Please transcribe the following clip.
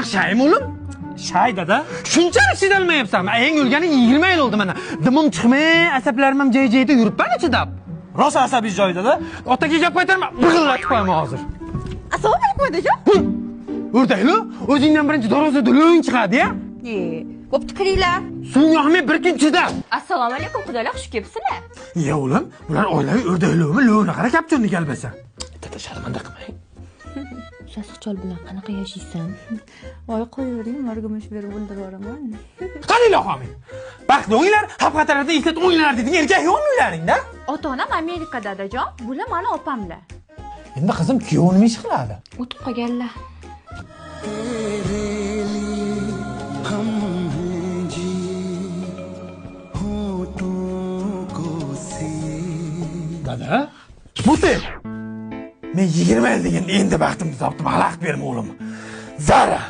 Shaymi o'g'lim? Shay dada. Shunchalik chidolmayapsanmi? Eng o'lgani 20 yil oldi mana. Dimim chiqmay, asablarim ham joy-joyida yuribman chidab. Rosa asabiy joyida da. Otaga gap qaytarma, big'illatib qo'yaman hozir. Assalomu alaykum adajon. O'rdakli, o'zingdan birinchi darvozada lo'ng chiqadi-ya. Bo'pti, kiringlar. Suving yoqmay bir kun chidab. Assalomu alaykum, xudolar, xush kelibsizlar. Ya o'g'lim, bular oilaviy o'rdaklovmi, lo'ni qara kapchonni kalbasa. Dada sharmanda qilmang. Sasiq chol bilan qanaqa yashaysan? Voy, qo'yavering, morgumush berib o'ldirib yuboraman. Qani ilohim. Baxtli o'nglar, xavf-xatarlardan ehtiyot o'nglar deding, erkak yo'qmi uylaringda? Ota-onam Amerikada adajon, bular mani opamlar. Endi qizim kuyov nima ish qiladi? O'tib qolganlar. Dada, Muti. Men 20 yil deganda endi baxtimni topdim, xalaqit berma o'g'lim. Zara.